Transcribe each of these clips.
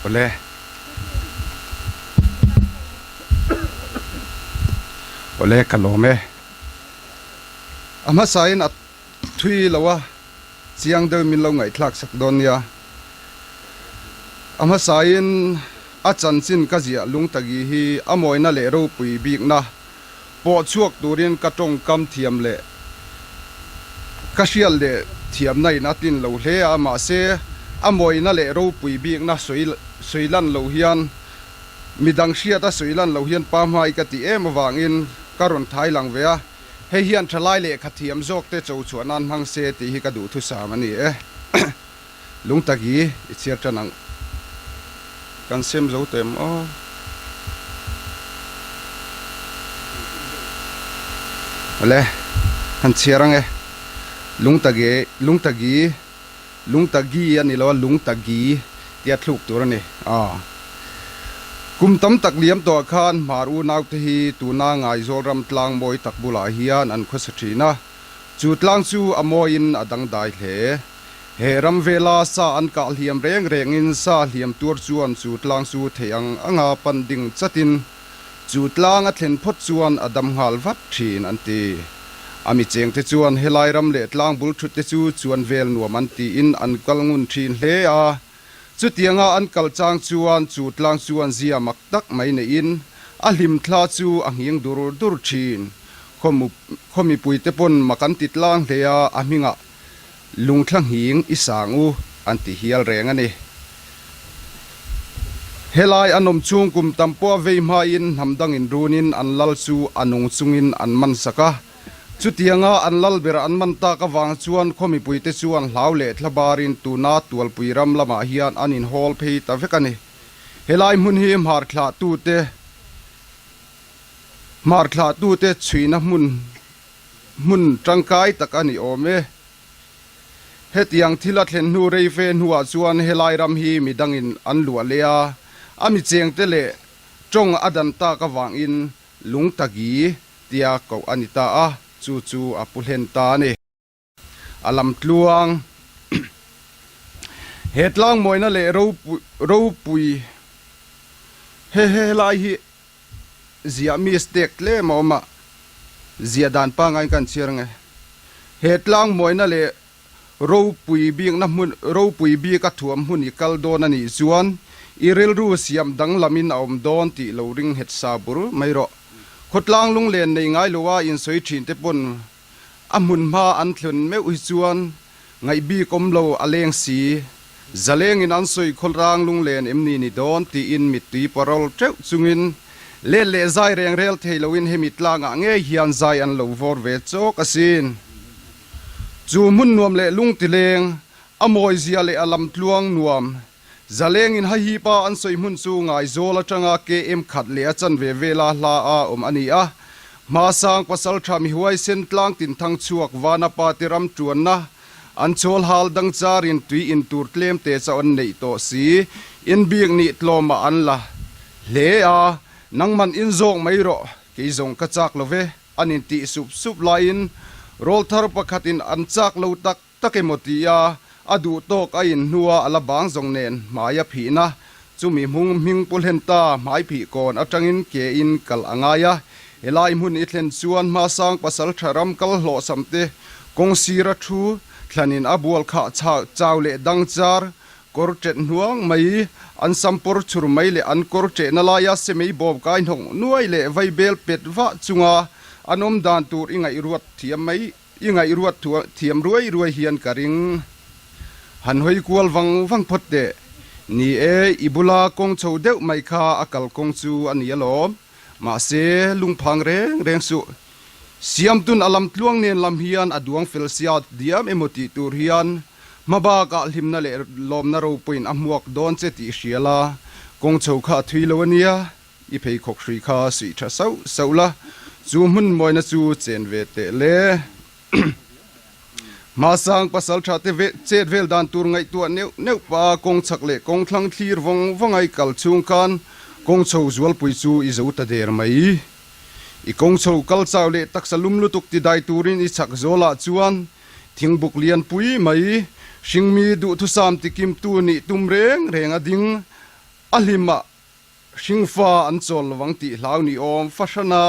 Awle. Awle ka lawm e. A hmasain a thui lo a, chiang deuhin min lo ngaihthlak sak dawn nia. A hmasain a chanchin ka ziah lungtagi hi a mawina leh ropui bikna pawh chhuak turin ka tawngkam thiam leh ka hriat leh thiamna in a tlin lo hle a, mahse a mawina leh ropui bikna sawi sawi lan lo hian midang hriat a sawi lan lo hian pa hmai ka tih em avangin ka rawn thai lang ve a, hei hian thalai lehkha thiam zawk te cho chhuah nan hmang se tih hi ka duhthusam a ni e. Lungtagi i chhiar tan ang. Kan sem zo tawh em aw. Awle, han chhiar ang e. Lungtagi, lungtagi, lungtagi a ni lo a, lungtagi tia thluk tur a ni. Aw. Kum tam tak liam tawhah khan Hmar unaute hi tuna Ngaizawl ram tlang mawi tak bulah hian an khawsa thin a. Chu tlang chu a mawiin a dangdai hle. He ram vela sa an kah hliam reng rengin sa hliam tuar chuan chu tlang chu thei ang anga pan ding chatin chu tlang a thlen phawt chuan a dam nghal vat thin an ti. A mi chengte chuan helai ram leh tlang bul thutte chu chuan vel nuam an tiin an kal ngun thin hle a. Chutianga an kal chang chuan chu tlang chuan zia mak tak mai neihin a hlim thla chu a nghing dur dur thin. Khaw mipuite pawn mak an ti tlang hle a, a hmingah Lungthla nghing i sang u an ti hial reng a ni. Helai an awm chung kum tam pawh a vei hmain hnam dangin runin an lal chu a nung chungin an man sak a. Chutianga an lal ber an man tak avang chuan khaw mipuite chuan hlau leh thla barin tuna Tualpui ram lamah hian an inhawl phei ta vek a ni. Helai hmun hi hmar thlahtute hmar thlahtute chhuihna hmun Hmun tangkai tak a ni awm e. Hetiang thil a thlen hnu rei fe hnuah chuan helai ram hi midangin an luah leh a, a mi chengte leh tawng a dan tak avangin Lungtagi tia koh a ni ta a, chu chu a pu hlen ta a ni. A lam tluang he tlang mawina leh ropui he helai hi Ziah mistake tlem a awm a, ziah dan pangaiin ka han chhiar ang e. He tlang mawina leh ropui bikna hmun, ropui bika thuam hmun i kal dawn a nih chuan i rilru siam danglamin a awm dawn tih lo ring nghet sa bur mai rawh. Khawtlang lunglen nei ngai loa insawi thin te pawn A hmun hma an thlun meuh hi chuan ngaih bik awm lo a leng si. Zalengin an sawi khawlrang lunglen em ni ni dawn tiin mittui parawl teuh chungin let leh zai reng rel thei loin hemi tlangah ngei hian zai an lo vawr ve chawk asin. Chu hmun nuam leh lungtileng, a mawizia leh a lamtluang nuam Zalengin Hahipa an sawi hmun chu Ngaizawl atanga KM khat leh a chanve vela hla a awm a ni a. Hmasang pasaltha mihuaisen tlang tin thang chhuak Vanapa te ram tuanna an chawl hal dang charin tui in tur tlem te chauh an neih tawh si. Inbik nih tlawmah an la hle a, nangman in zawk mai rawh, kei zawng ka chak lo ve, an intih sup sup laiin rawlthar pakhatin an chak lo tak Tak emaw tia a duh tawk a in hnua a la bang zawng nen hmai a phihna chumi hmung hming pu hlen ta hmai phih kawn atangin ke in kal a ngai a. Helai hmun i thlen chuan hmasang pasal tha ram kal hlawhsam te kawng sira thu thlanin a bual khah chau leh dang char kawr tet hnuang mai an sam pawr chhur mai leh an kawr chehna laia semei bawm kai hnawk nuai leh vaibel pet vah chunga an awm dan tur i ngaihruat thiam mai I ngaihruat thiam ruai ruai hian ka ring. Han hawi kual vang vang phawt teh. Ni e, i bula kawng chho deuh mai kha a kal kawng chu a ni alawm. Mahse, lungphang reng reng suh. Siamtun a lam tluang nen lam hian a duang fel sia diam emaw tih tur hian hma bakah hlimna leh lawmna ropuiin a hmuak dawn che tih hria la, kawng chho kha a thui lo a nia. I pheikhawk hrui kha suih tha sauh sauh la, chu hmun mawina chu chen ve teh le. Hmasang pasal tha te chet vel dan tur ngaihtuah neuh neuh pa kawng chhak leh kawng thlang thlir vawng vawng a i kal chhung khan kawng chho zualpui chu i zo ta der mai. I kawng chho kal chau leh taksa lum lutuk ti dai turin i chhak zawlah chuan thingbuk lian pui mai hringmi duhthusam ti kimtu nih tum reng reng a ding. A hlimah hringfa an chawl lovang tih hlau ni awm fahrana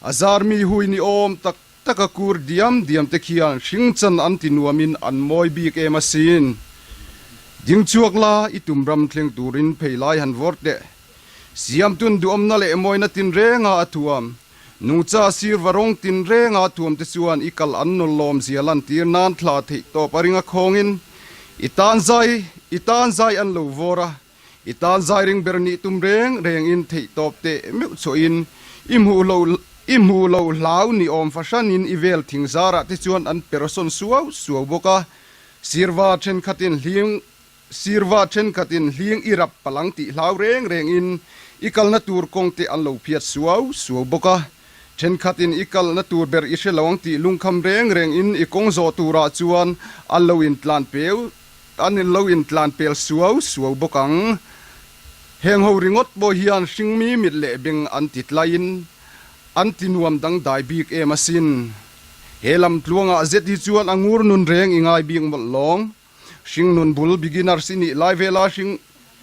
a zar mi hui ni awm tak taka kur diam diam te khian hringchan an ti nuamin an mawi bik em asin. Ding chhuak la i tum ram thleng turin phei lai han vawr teh. Siamtun duhawmna leh mawina tinrenga a thuam. Nungcha sirva rawng tinrenga thuam te chuan i kal an nawlawm zia lantir nan thla theih tawp a ring a khawngin i tan zai i tan zai an lo vawr a, i tan zai ring ber nih tum reng rengin theih tawp teh meuh chhuahin i hmuh lo i hmuh lo hlau ni awm fahranin i vel thing zarah te chuan an per sawn suau suau bawk a, sirva thenkhatin hlim Sirva thenkhatin hling i rap palang tih hlau reng rengin i kalna tur kawng te an lo phiat suau suau bawk a. Thenkhatin i kalna tur ber i hre lo ang tih lungkham reng rengin i kawng zawh turah chuan an lo intlan peu an lo intlan pel suau suau bawk ang. Heng ho ringawt pawh hian hringmi mit leh beng an ti tlaiin an ti nuam dangdai bik em asin. He lamtluangah zet hi chuan a ngur nun reng i ngai bik mawlh lawng. Hringnun bul beginners i nih lai vela hring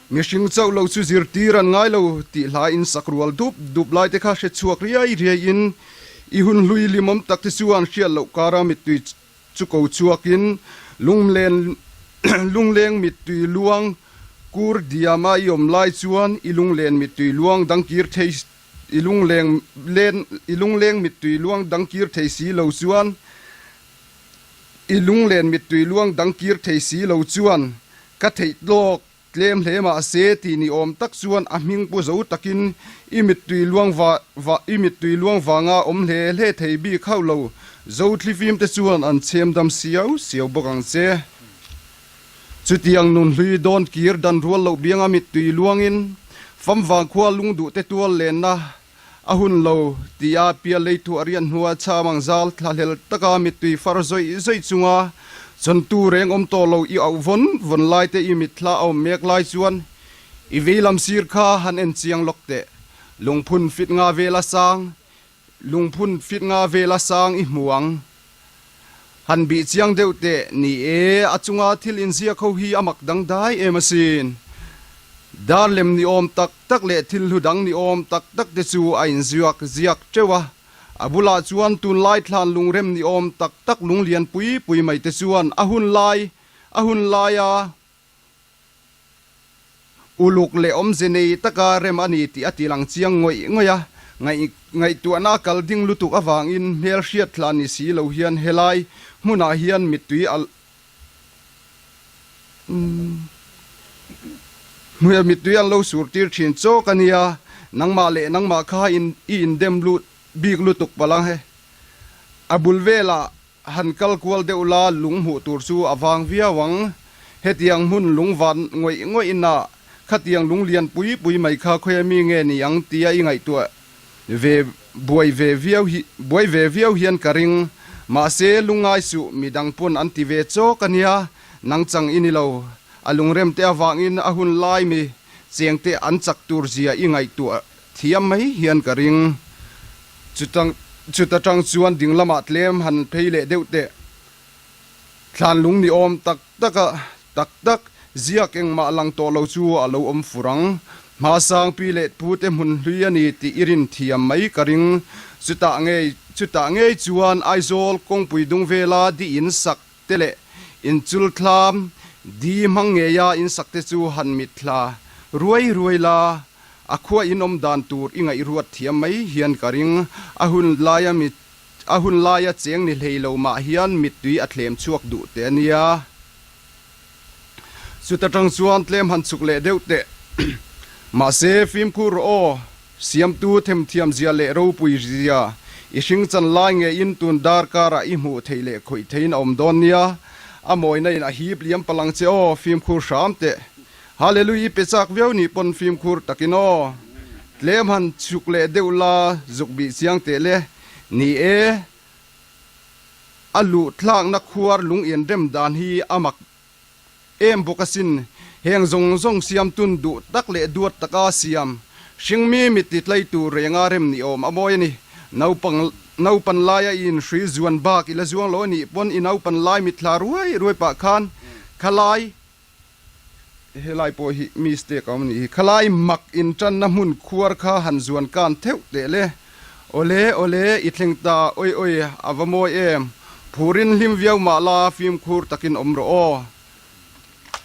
mihring chauh lo chu zirtir an ngai lo tih hla in sak rual dup dup lai te kha hre chhuak riai riai in i hun hlui limawm tak te chuan hriat loh kara mittui chu ko chhuak in lunglen lungleng mittui luang kur diam a i awm lai chuan i lunglen mittui luang dangkir thei i lungleng len i lungleng mittui luang dangkir thei si lo chuan I lunglen mittui luang dang kir thei si lo chuan ka theih tlawk tlem hle mah se tih ni awm tak chuan a hming pu zo takin i mittui luang va va i mittui luang vanga awm hle hle thei bik hauh lo zo thlifim te chuan an chhem dam siau siau bawk ang che. Chutiang nun hlui dawn kir dan rual loh bianga mittui luangin famvang khua lungduh te tual lenna A hun lo, tia pial lei thuah rian hnua chham ang zal thlahlel taka mittui far zawih zawih chunga chawntu reng awm tawh lo i auh vawn vawn lai te i mitthla a awm mek lai chuan i vei lam sir kha han en chiang lawk teh. Lungphun fit nga vela sang, lungphun fit nga vela sang i hmu ang. Han bih chiang deuh teh, ni e, a chunga thil inziak ho hi a mak dangdai em asin. Dar lem ni awm tak tak leh thil hlu dang ni awm tak tak te chu a inziak ziak teuh a, a bulah chuan tunlai thlan lungrem ni awm tak tak lunglian pui pui mai te chuan a hun lai a hun laia Uluk leh awmze nei taka rem a ni tih a ti lang chiang ngawih ngawih a, ngaih ngaihtuahna a kal ding lutuk avangin hmel hriat thla ni si lo hian helai hmunah hian mittui a hmel mittui an lo sur tir thin chawk a nia, nangmah leh nangmah kha i indem lut bik lutuk palh ang he. A bul velah Han kal kual deuh la lung hmuh tur chu a vang viau ang. Hetiang hmun lung van ngawih ngawih inah khatiang lung lian pui pui mai kha khawia mi nge ni ang tia i ngaihtuah ve buai ve viau hi buai ve viau hian ka ring. Mahse lungngai suh midang pawn an ti ve chawk a nia, nang chang i ni lo. A lungrem te avangin a hun lai mi cheng te an chak tur zia i ngaihtuah Thiam mai hian ka ring. Chuta chuta tang chuan ding lamah tlem han phei leh deuh teh. Thlan lung ni awm tak tak a tak tak ziak engmah lang tawh lo chu a lo awm fur ang. Hmasang pi leh pu te hmun hlui a ni tih i rin thiam mai ka ring. Chutah ngei chutah ngei chuan Aizawl kawngpui dung vela di in sak te leh inchul thlam di hmang ngeia in sak te chu han mitthla ruai ruai la. A khua in awm dan tur i ngaihruat thiam mai hian ka ring. A hun laia mi a hun laia cheng ni hlei lo mah hian mittui a thlem chhuak duh teh a nia. Chuta tang chuan tlem han chhuk leh deuh teh. Mahse, fimkhur rawh aw, siamtu themthiam zia leh ropui zia i hring chan lai ngeiin tun darkar ah i hmuh theih leh khawih theiin a awm dawn nia. A mawina in a hip liam palang che aw, fimkhur hram teh. Hallelui i pe chak viau nih pawn fimkhur takin aw. Tlem han chhuk leh deuh la zuk bih chiang teh le. Ni e, a luh thlakna khuar lung in rem dan hi a mak em bawk asin. Heng zawng zawng siam tun duh tak leh duat taka siam hringmi mit ti tlai tur renga rem ni awm a mawi a ni. Naupang naupan laia i inhrui zuan bak i la zuang lo a nih pawn i naupan lai mitthla ruai ruai pah khan khalai. Helai pawh hi mistake a awm anih hi. Khalai mak intanna hmun khuar kha han zuan kan theuh teh le. Awle awle i thleng ta awi awi a va mawi em. Phurin hlim viau mah la fimkhur takin awm rawh aw.